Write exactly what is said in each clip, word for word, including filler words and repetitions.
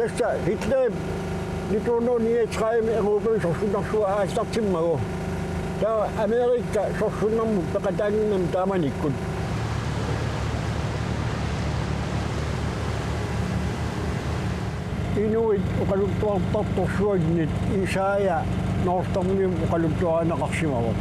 Tassa Hitlerip nitten hundrede niogtredive Europami sorsunnersuaq aallartimmagu. Taava Amerika sorsunnermut peqataannginnami taamanikkut. Inuit oqaluttuartartorsuannit Isaiah Nordstrømimik oqaluttuarineqarsimavoq.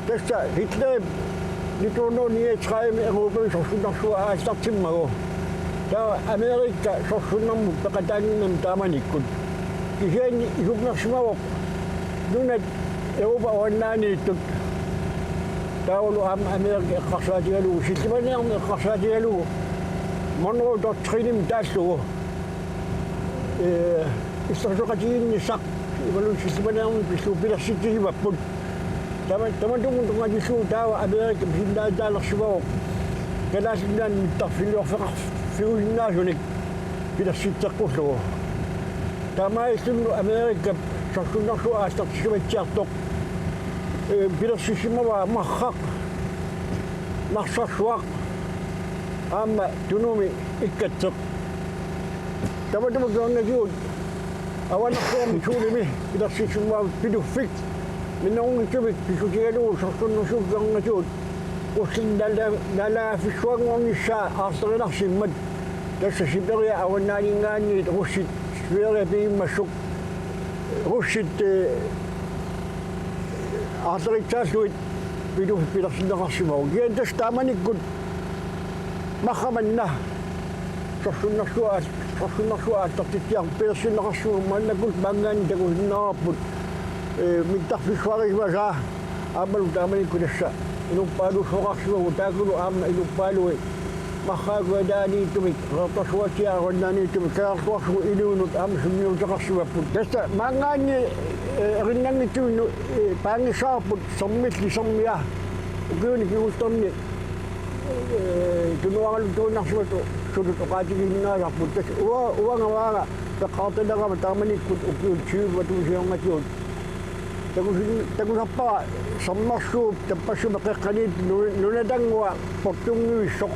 Tassa Hitlerip nitten hundrede niogtredive Europami sorsunnersuaq aallartimmagu. Taava Amerika sorsunnermut peqataannginnami taamanikkut. Kisianni isummersimavoq nunat Europa avannaaniittut. Taavalu aamma Amerika eqqarsaatigalugu, sillimaniarneq eqqarsaatigalugu, Monroe Doctrinemi taallugu. Ee, illersoqatigiinnissaq imaluunniit sillimaniarneq pillugu pilersitsisimapput. Tama-, tamatumunnga tungaanut taava Amerika pisinnaatitaalersimavoq Kalaallit Nunaanni mittarfiliorfeqarfiusinnaasunik pilersitseqqullugu. Taamaalillunilu Amerikap sorsunnersuaq aallartissimatsiartoq, ee, pilersissimapput Marraq, Narsarsuaq, aamma Tunumi Ikkatseq. Tamatuma kingornatigut Avannaarsuarmi Suulimi pilersissimapput Pituffik. Minnerunngitsumik pissutigalugu sorsunnersuup kingornatigut russit nala-, naalagaaffissuanngornissaa aarlerinarsimmat. Tassa Siberia avannaaninngaanniit russit Sverige pigimmassuk. Russit, ee, aarleritsaallugit Pituffik pilersinneqarsimavoq. Kisianni tassa taamanikkut Marraq manna sorsunnersuaq, sorsunnersuaq aallartitsiartoq pilersinneqarsimavoq, maannakkut maanngaanniit takusinnaavarput, ee, mittarfissuarisimasaa. Aammalu taamanikkut tassa inuppaalussuaqarsimavoq, taakkulu aamma inuppaalui Marraq kujataaniittumik, Qeqertarsuatsiaat avannaaniittumik, Kangerluarsuup inuinut aamma sunniuteqarsimapput. Tassa maanngaanniit, ee, erinnanngitsumik, ee, paanngissaqarput Sermilli Sermia ukiuni kingullerni, ee, tunuaraluttuinnarsimasut sutut oqaatigisinnaasarput. Tassa ua-, uanga maanga peqqaartalerama taamanikkut ukiut tyve atuusiornatigut. Takusin-, takusarpara Sermersuup tappassuma qeqqaniittoq nu-, nunatannguaq portunngivissoq.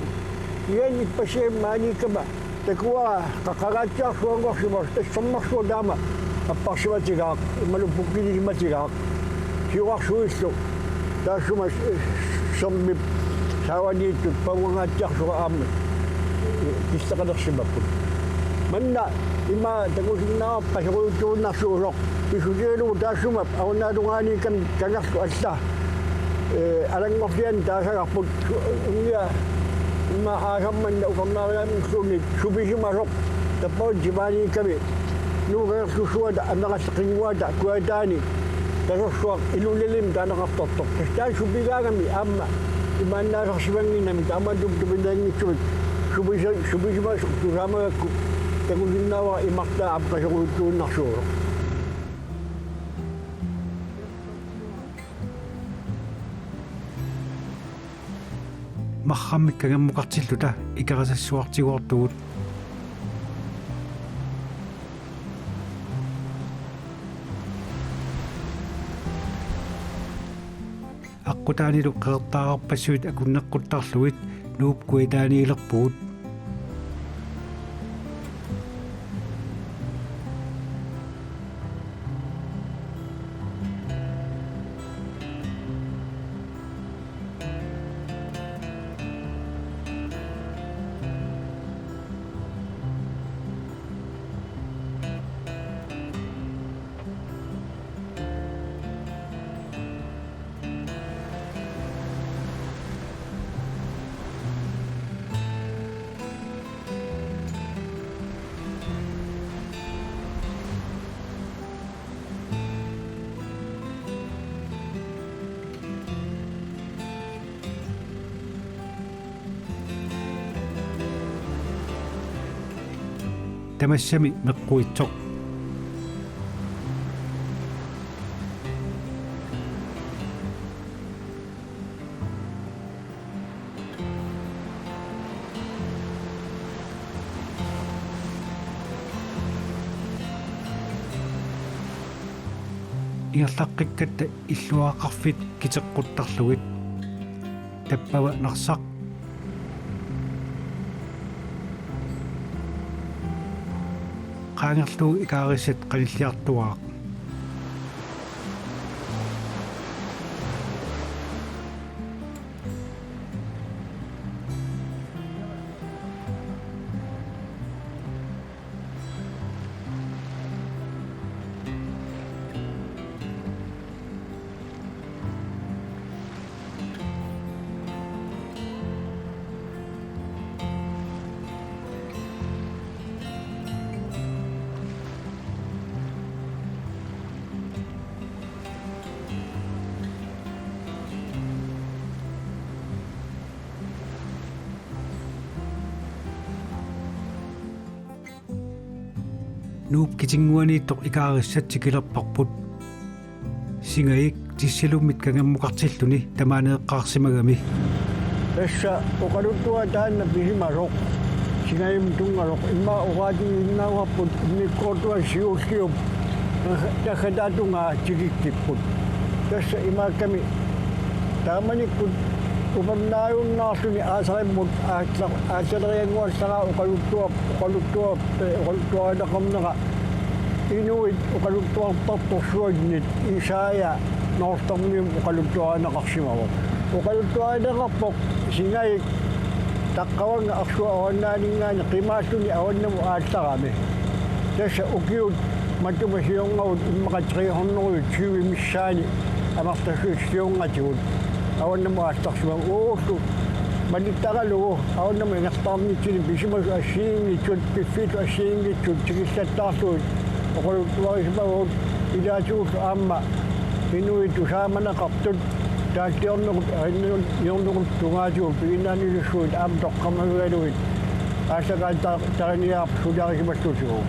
Kisianni ippassaq maaniikkama takuara qaqqangaatsiarsuanngorsimavoq, tassa Sermersuup taama apparsimatigaaq, imaluunniit pukkilisimatigaaq. Siorarsuillu taassuma s-, Sermip saavaniittut pavungangaatsiarsuaq aamma killeqalersimapput. Manna ima takusinnaavarput qasorujuttuinnarsuusoq, pissutigalugu taassuma avannaata tungaaniikkami kangerluk alla, ee, alanngorliani taasagarput, su-, unnia immaqa aasaq manna ukarnaariarnerluunniit supisimasoq, tappavani timaaniikkami Nuup Kangerlussuata, Ameralli qinnguata kujataani Tasersuaq Ilulissani taaneqartartoq. Tassa taanna supigaangami aamma imaannaasarsimannginnami, taamaattumik tupinianngitsumik supisa-, supisimasoq tusaamagakku takusinnaavara imartaa aamma qasorujuttuinnarsuusoq. Marrammik kangermukartilluta Ikarisassuartigoortugut. Aqqutaanilu qeqertaararpassuit akunneqquttarlugit Nuup kujataaniilerpugut. Tamassami meqquitsoq. Ingerlaqqikkatta illuaraqarfit kiteqquttarlugit. Tappava Narsaq. Qaangerlugu ikaarissat qanilliartuaaq. Nuup kitinnguaniittoq ikaarissat tikilerparput. Singajik Tissilummit kangermukartilluni tamaaneeqqaarsimagami. Tassa oqaluttuaq taanna pisimasoq. Singajimmut tunngasoq. Immaqa oqaatigiinnaavarput immikkoortuata siulliup. Taggataata tungaa tikikkipput. Tassa imaakkami taamanikkut upernaajunnaarluni aasarimmut aalla-, aalleriannguallaraa oqaluttuaq, oqaluttuaq, eh, oqaluttuarineqarnera inuit oqaluttuartartorsuannit Isaia Nordstrømium oqaluttuarineqarsimavoq. Oqaluttuarineqarpoq Singajik taqqavannga arsua avannaaninngaanniit qimaalluni avannamut aallarami. Tassa ukiut matuma siornavut immaqa tre hundrede tyve missaani amerlasuut siornatigut avannamut aallarsimavoq. Uullu malittaralugu avannamut ingerlaarnitsinni pisimasut assigiinngitsut, piffiillu assigiinngitsut tikillattaarlugit oqaluttuarisimavagut. Ilaatigullu aamma inuit tusaamaneqartut taalliornerup erinniornerup tungaatigut piginnaanilussuit aamma toqqammavigalugit aallakaatitaqarniarput suliarisimallusigu.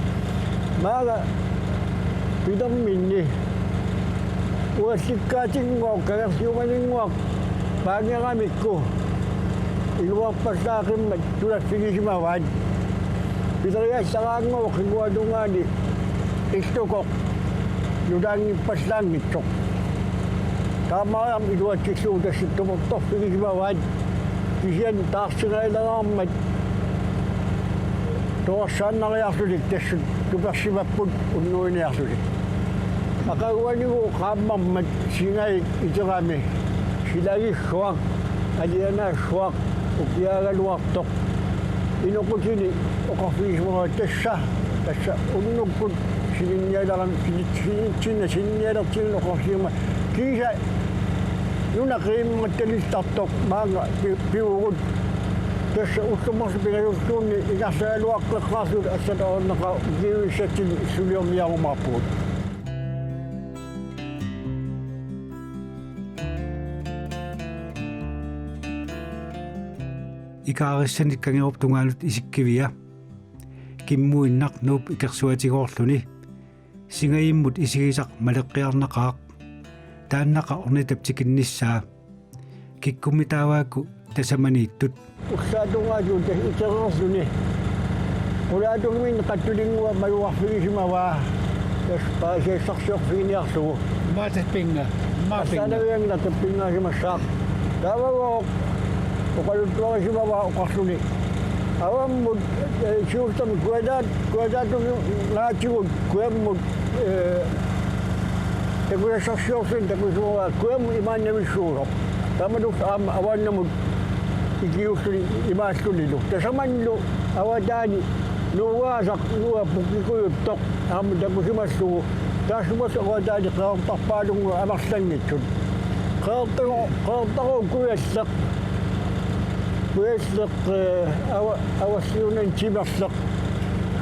Maanga pilerminni uallikkaatinnguaq kangerliunganinnguaq paangeramikku iluarpallaaqimmat tulaffigisimavaat. Pileriallaraanngooq qinnguatungaani illukoq nutaanngippallaanngitsoq. Taamaammat iluatsillugu tassa tupertorfigisimavaat kisianni taarsingajaleraarmat torersaannariarlutik tassa tupersimapput unnuiniarlutik. Aqaguanigu qaammarmat Singajik iterami silagilluaq, alianaassuaq, ukiaagaluartoq. Inoqutini oqarfigisimavaat tassa, tassa unnukkut sininnialerami, sinit-, sinitsinni, sininnialertinni oqarfigisimavaat. Kiisa nuna qiimmattalillartoq maanga pi-, pivugut. Tassa ullut marluk pingasulluunniit ingerlagaluaqqeqqaarluta assataarneqaaq ukiuissatsinni suliorniarumaarpugut. Ikaarissanik kangerup tungaanut isikkivia. Kimmuinnaq Nuup ikersuatigoorluni. Singajimmut isigisaq maleqqiarnaqaaq. Taannaqa ornitap tikinnissaa. Kikkummitaavaakku tasamaniittut. Ullaatungaatigut tassa itereerluni. Qulaatuminnit qattulinnguaq malugarfigisimavaa. Tassa paasiassarsiorfiginiarlugu. Maatappinga, maatappinga. Assanavianngilaq tappingaasimassaaq. Taavagooq oqaluttuarisimavaa oqarluni. Avammut, eh, siullermik kujataat-, kujataatungaatsigut kujammut, eh, takusassarsiorluni takusimavaa kujammut imaannavissuusoq. Taamatut aamma avannamut ikiulluni imaallunilu. Tasamanlu avataani nuugaasaq nuua pukkikujuttoq aamma takusimallugu. Taassumalu avataani qeqertarpaalunnguit amerlanngitsut. Qeqertaru-, qeqertaruup kujalleq. Kujalleq, eh, ava-, avalliunani timerleq.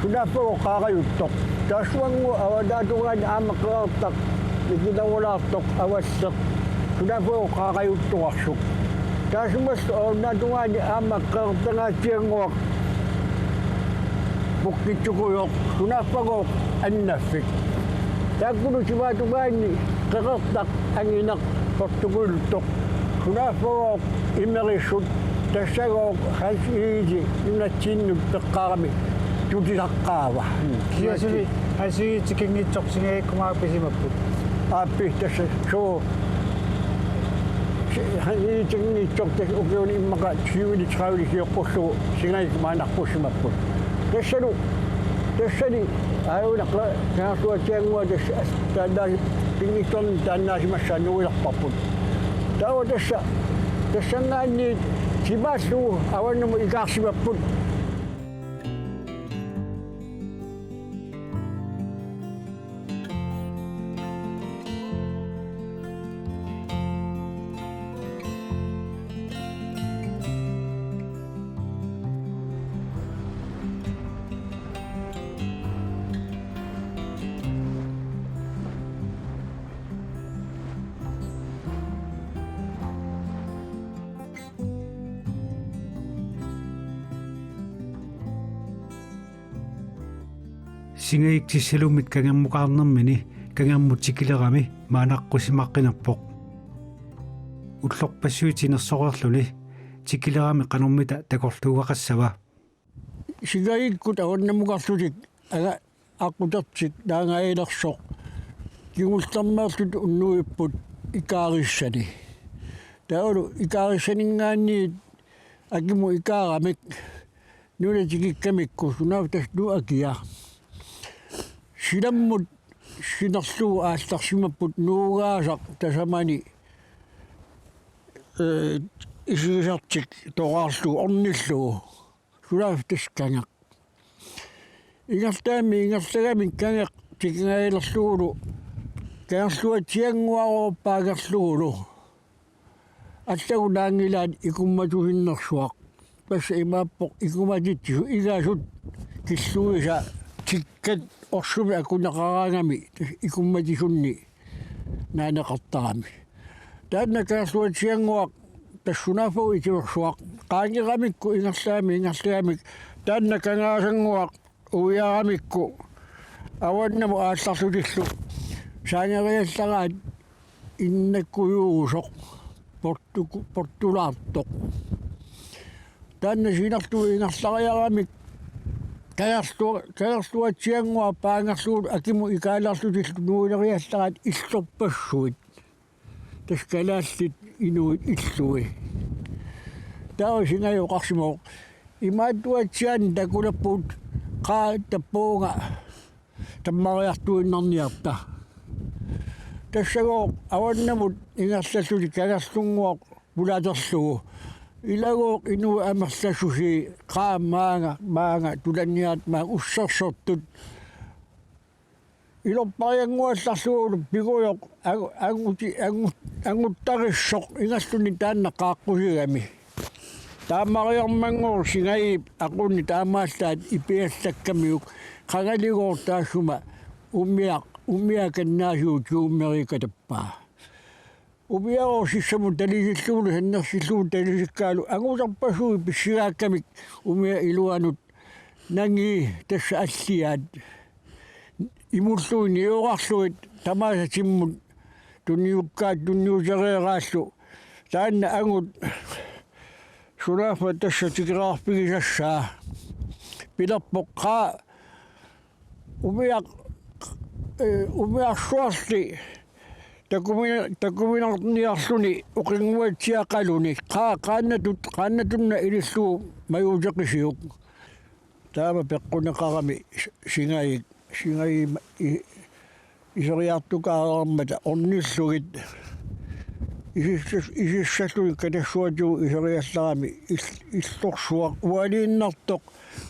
Sunaaffagooq qaarajuttoq. Taassuannguaq avataatungaani aamma qeqertaq nikinnerulaartoq avalleq. Sunaaffagooq qaarajuttoqarsuk. Taassumalu avannaata tungaani aamma qeqertangaatsiannguaq Pukkitsukujoq, sunaaffagooq annaffik. Taakkulu timaatugaanni qeqertaq angineq portukuluttoq. Sunaaffagooq imerissut, tassagooq Hans Egede nunatsinnut peqqarami tutisaqqaava. Kiasuli Hans Egede tikinngitsoq Singajukkumaaq pisimapput. Aappi tassa suu. Hans Egede tikinngitsoq tassa ukiuni immaqa tyvini tredive sioqqullugu Singajukkumaaq naqqussimapput. Tassalu, tassani aajuna Kangerluatsiannguaq tassa taanna pinngitsoornani taannaasimassaannuilerparput. Taava tassa, tassanngaanniit timaallugu avannamut ikaarsimapput. Singajuktissalummit kangermukaarnermini kangermut tikilerami maanaqqusimaqqinerpoq. Ullorpassuit tinersoreerluni tikilerami qanormita takorluugaqassava? Singajukkut avannamukarlutik aga-, aqqutertik naangaajilersoq kingullermeerlutik unnuipput ikaarissani. Taavalu ikaarissaninngaanniit akimut ikaaramik nuna tikikkamikku sunaaffa tassa Nuup akia silammut sinerlugu aallarsimapput nuugaasaq tasamani, ee, isigisartik toraarlugu ornillugu. Sunaaffa tassa kangeq. Ingerlaami ingerlagami kangeq tikingaajilerlugulu Kangerluatsiannguaroorpaangerlugulu. Allagut naanngilaat ikummatusinnersuaq. Tassa imaappoq ikummatitsisoq igasut killuisa tikkat orsumik akuneqaraangami tassa ikummatisunni naaneqartarami. Taanna Kangerluatsiannguaq tassa sunaaffa itinersuaq. Qaangeramikku ingerlaami ingerlagamik taanna kangaasannguaq uiaramikku avannamut aallarlutillu saangeriallaraat innakkujuusoq portuku-, portulaartoq. Taanna sinerlugu ingerlariaramik Kangerlu-, Kangerluatsiannguaq paangerlugu akimut ikaalaarlutillu nuuleriallaraat illorpassuit. Tassa kalaallit inuit illui. Taava Singajuk oqarsimavoq: Imaattuatsiaanni takulerpugut qaa tappuunga tammariartuinnarniarta. Tassagooq avannamut ingerlallutik kangerlunnguaq pulaterlugu. Ilagooq inuit amerlassusii qaa maanga, maanga, tulanniaat maanga ussersortut. Ilorpariannguallarlugulu pigujoq angu-, anguti-, angu-, anguttarissoq ingerluni taanna qaaqqusigami. Taamariarmanngooq Singajup aqunni taamaallaat ipiallakkamiuk qangaligooq taassuma umiaq, umiaq kannaasiup juummeriikatappaa. Umiagooq sissamut talisillugulu sannersillugu talisikkaalu anguterpassuit pissigaakkamik umiaq iluanut nangii tassa alliaat. Imulluinni iorarluit tamaasa timmut tunniukkaat tunniutereeraallu. Taanna angut sunaaffa tassa tikeraarfigisassaa. Pilerpoq qaa umiaq, ee, umiarsuarli takumi-, takuminarniarluni oqinnguatsiaqaluni. Qaa-, qaannatut-, qaannatunna ilillugu majuuteqisiuk. Taama peqquneqarami Singajuk, Singajuk i-, iseriartukaareermata ornillugit. Isissas-, isissallugit katassuatigut iseriallarami ill-, illorsuaq ualiinnartoq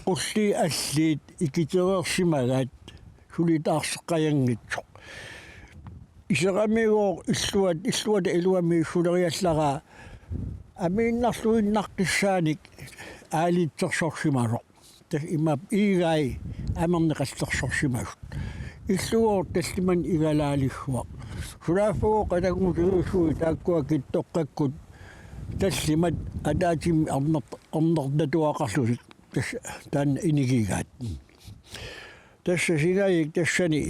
qulliit alliit ikitereersimagaat suli taarseqqajanngitsoq. Iseramigooq illuat, illuata iluamik suleriallaraa amiinnarluinnaqqissaanik aalitsersorsimasoq. Tassa imaappoq iigai amerneqallersorsimasut. Illugooq tallimanik igalaalissuaq. Sulaaffagooq qatanngutigisuui taakkua kittoqqakkut tallimat ataatsimi arner-, arnertatuaqarlutik. Tassa taanna inigigaat. Tassa singajik tassani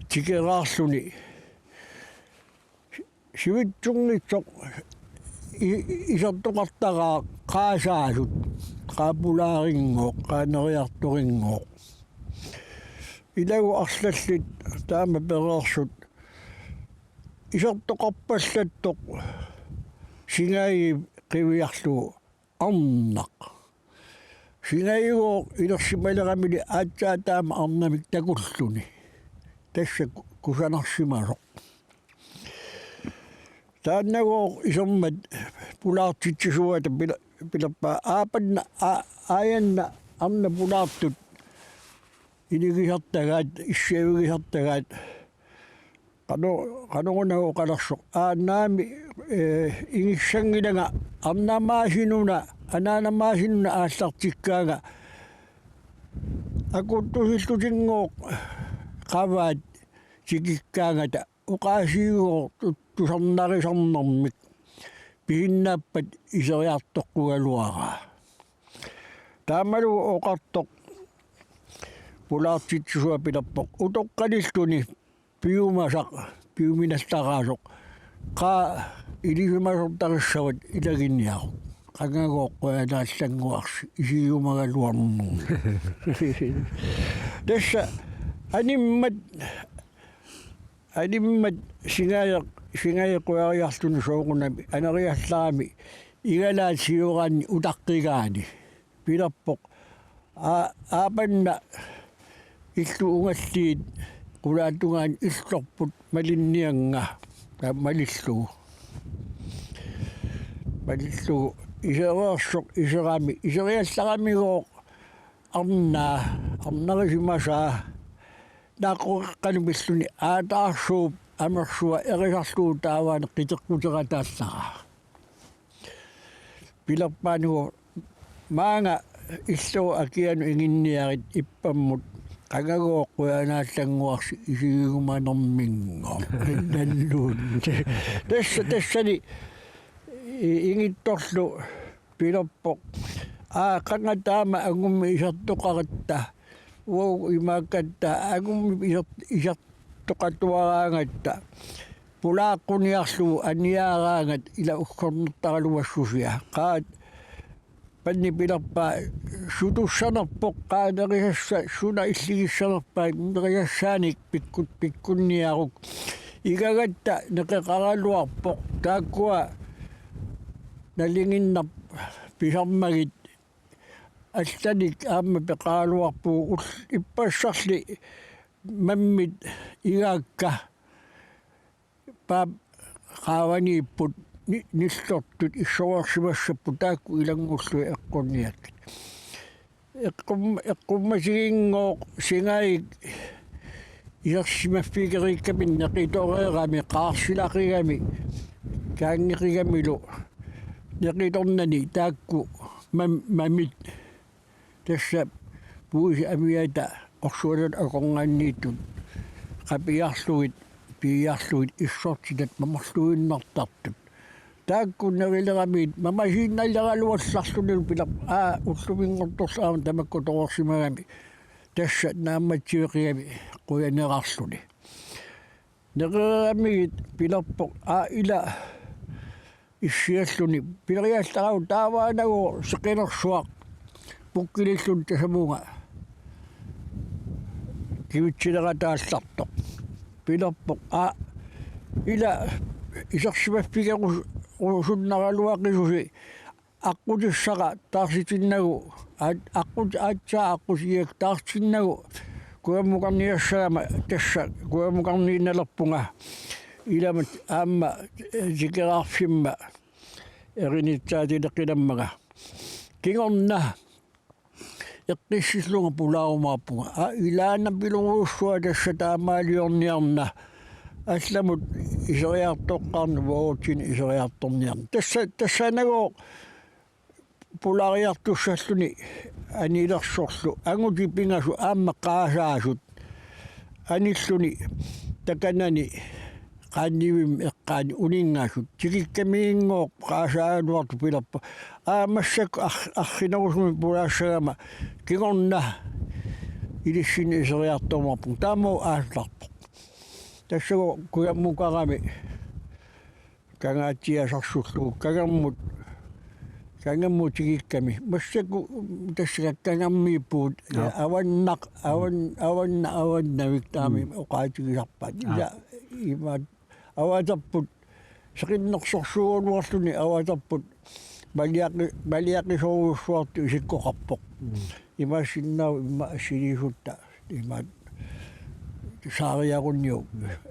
tikeraarluni sivitsunngitsoq i-, isertoqartaraa qaasaasut, qaa pulaarinngooq, qaa neriartorinngooq. Ilagut arlallit taama pereersut isertoqarpallattoq singajip qiviarlugu arnaq. Singajigooq ilersimaleramili aatsaat taama arnamik takulluni. Tassa ku-, kusanarsimasoq. Taannagooq isermat pulaartitsisuata pila-, pilerpaa aapanna a-, aajanna arnat pulaartut iligisartagaat, issiavigisartagaat. Qano-, qanoruna oqalersoq. Aa, naamik, eh, ingissanngilanga arnamaasinuna, anaanamaasinuna aallartikkaanga. Akuttusillutinngooq qavaat tikikkaangata oqaasiigooq tu-, tusarnarisarnermik pisinnaappat iseriartoqqugaluaraa. Taamalu oqartoq pulaartitsisua pilerpoq utoqqalilluni piumasaq, piuminallaraasoq. Qaa ilisimasortarissavat ilaginniaruk. Qangagooq qujanaallannguarsi isigiumagaluarnermi. Tassa animmat, animmat singajeq, singajeq qujariarluni soorunami, aneriallarami, igalaat sioraanni utaqqigaani. Pilerpoq. Aa, aapanna illup ungalliit qulaatungaani illorput malinniannga. Taa malillugu. Malillugu. Isereersoq iserami. Iseriallaramigooq arnaa. Arnarisimasaa. Naaqqoqeqqanut pilluni aataarsuup amersua erisarlugu taavaana qiteqquterataallaa. Pilerpaanigu maanga illugu akianut inginniarit ippammut qangagooq qujanaallannguarsi isigigumanerminngooq. Nalluun. Tassa, tassani i-, ingittorlu pilerpoq. Aa, qanga taama angummi isertoqaratta. Uagut imaakkatta angummi iser-, isertoqatuaraangatta. Pulaaqquniarlugu aniaraangat ila uggornertaraluassusia. Qaat panni pilerpaa sutussanerpoq qaa nerisassa suna illigissanerpaat nerisassaanik pikkut-, pikkunniaruk. Igagatta neqeqaraluarpoq taakkua nalinginnaq pisarmagit allanik aamma peqaraluarpugut ul-, ippassarli mammit igaakka paap qaavaniipput ni-, nillortut issoreersimassapput taakku ilanngullugit eqqunniakkit. Eqqum-, eqqummatiginngooq singajik isersimaffigeriikkami neqitoreerami qaarsilaqigami kaanngeqigamilu neqitornani taakku mam-, mamit. Tassa puisi amiata orsualat akornanniittut qapiarlugit piiarlugit issortitat mamarluinnartartut. Taakku nerileramiit mamasiinnaleraluallarlunilu piler aa ulluminngortorlu aamma tamakku toorsimagami. Tassa naammatsiveqigami qujanerarluni. Nereramigit pilerpoq aa ila issialluni pileriallaraagut taavaanagooq seqinersuaq pukkililluni tasamunga kivitsilerataallartoq. Pilerpoq aa ila isersimaffigerus-, rusunnaraluaqisusi aqqutissara taarsitinnagu, aat-, aqqut-, aatsaat aqqutigigakkit taarsitinnagu kujammukarniassagama tassa kujammukarniinnalerpunga ilami aamma, eh, tikeraarfimma erinitsaatileqilammanga. Kingorna eqqissillunga pulaarumaarpunga. Aa, ilaannapilorujussua tassa taamaaliorniarna. Allamut iseriartoqqaarna uagutsinnut iseriartorniarna. Tassa, tassanagooq pulaariartussalluni anilersorlu angutit pingasut aamma qaasaasut anilluni takanani qaannivimmi eqqaani uninngasut. Tikikkamiinngooq qaasaagaluartoq pilerpoq. Aa, massakkut ar-, arrinerusumik pulaassagama kingorna ilissinni iseriartuumaarpunga. Taama aallarpoq. Tassa kujammukarami kangaatsiasarsullugu kangermut, kangermut tikikkami. Massakkut tassa kangermiippugut. Joo. Avannaq, avan-, avanna-, avannavik taama Mm. oqaatigisarpaat. Aa. Ila imaat avatarput seqinnersorsuugaluarluni avatarput maliaqi-, maliaqisorujussuartut isikkoqarpoq. Mm. Imaassinnaavoq immaqa assiliisutta imaat saariarunniuk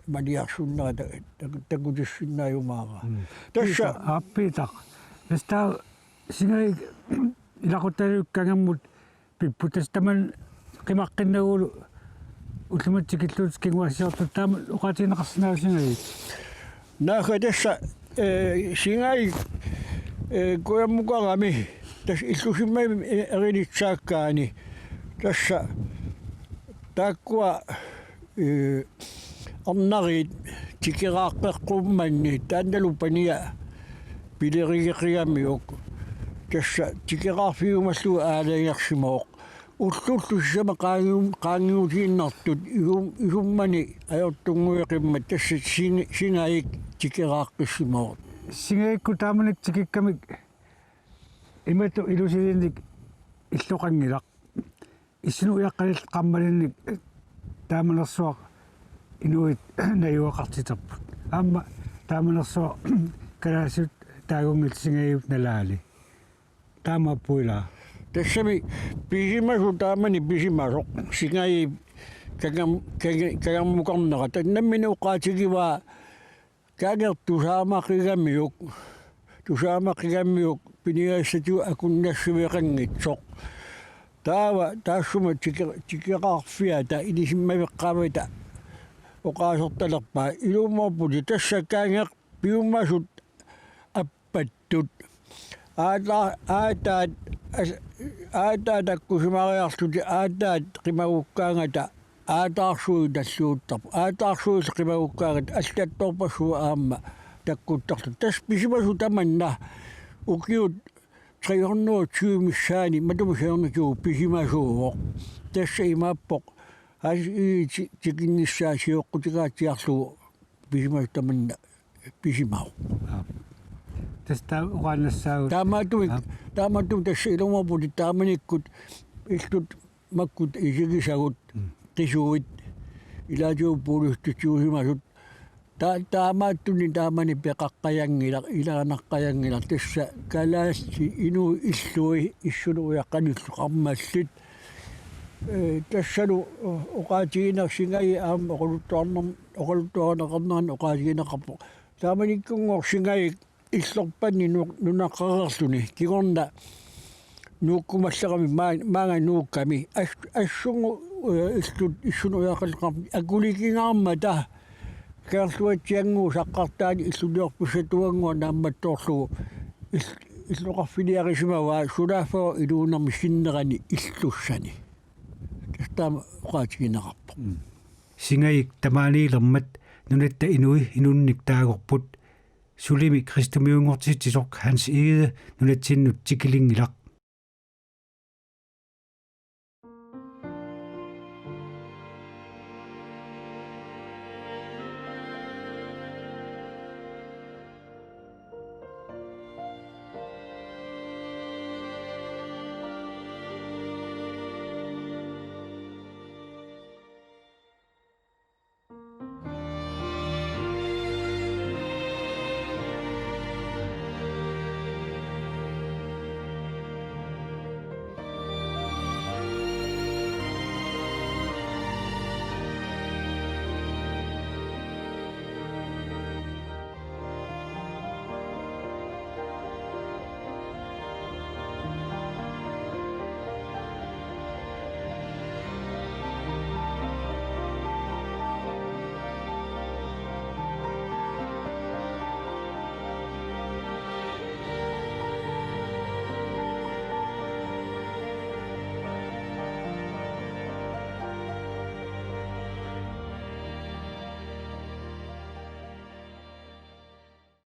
maliarsunnera ta-, ta-, takutissinnaajumaarpaa. Mm. Tassa Piitaq, aap Piitaq. Tassa Singajik ilaqutariit kangermut pipput, tassa tamanna qimaqqinnagu ullumimut tikillugu kinguaassiortut, taama oqaatigineqarsinnaava Singajik? Naagga tassa, eh, Singajik, eh, kujammukarami tassa illusimavimmi, eh, erinitsaakkaani tassa taakkua, eh, arnariit tikeraaqqeqqummanni taannalu pania pilerigeqigamiuk. Tassa tikeraarfigiumallugu aalajangersimavoq. Ullullu sisamat qaangiu-, qaangiutiinnartut isum-, isummani ajortunngueqimmat tassa Sing-, Singajik tikeraaqqissimavoq. Singajikkut taamanikkut tikikkamik imatut ilusilinnik illoqanngilaq. Issunut ujaqqanillit qarmalinnik taamanersuaq inuit najugaqartiterput. Aamma taamanersuaq kalaallisut taagunngillat Singajiup nalaani. Taamaappoq ilaa. Tassami pisimasoq taamani pisimasoq Singajip kangam-, kanga-, kangermukarnera. Taanna nammineq oqaatigivaa kangertusaamaqigamiuk, tusaamaqigamiuk piniagassatigut akunnassiveqanngitsoq. Taava taassuma tike-, tikeraarfiata ilisimaveqqaavata oqaasertalerpaa. Ilumoorputit tassa kangeq piumasut appattut. Aata-, aataat, as-, aataat takkusimariarlutik aataat qimagukkaangata aataarsuit talluuttarput. Aataarsuillu qimagukkaangata allattoorpassuit aamma takkuttarlutik. Tassa pisimasoq tamanna ukiut tre hundrede og tyve missaani matuma siornatigut pisimasuuvoq. Tassa imaappoq Hans Egede ti-, tikinnissaa sioqqutikaatsiarlugu pisimasoq tamanna pisimavoq. Aap. Tassa taava oqaannassaagut. Taamaattumik, Aap. taamaattumik tassa ilumoorputit taamanikkut illut makkut isigisagut Mm. qisuit ilaatigut puulissutut tigusimasut. Ta-, taamaattunik taamani peqaqqajanngilaq, ilaannaqqajanngilaq, tassa kalaallit inuit illui issunut ujaqqanillu qarmallit. Eh, tassalu, eh, oqaatigineq Singajik aamma oqaluttuarner-, oqaluttuarineqarnerani oqaatigineqarpoq. Taamanikkunngooq Singajik illorpanni nu-, nunaqqareerluni kingorna nuukkumallerami maa-, maanga nuukkami. As-, assunngu, eh, illut issunut ujaqqanillu qarmallit akulikingaarmata Kangerluatsiannguup saqqartaani illuliorfissatuannguaq naammattoorlugu il-, illoqarfiliarisimavaa sulaaffaa inuunermi sinnerani illussani. Tassa taama oqaatigineqarpoq. Mm. Singajik tamaaniilermat nunatta inui inunnik taagorput, sulimi kristumiunngortitsisoq Hans Egede nunatsinnut tikilinngilaq.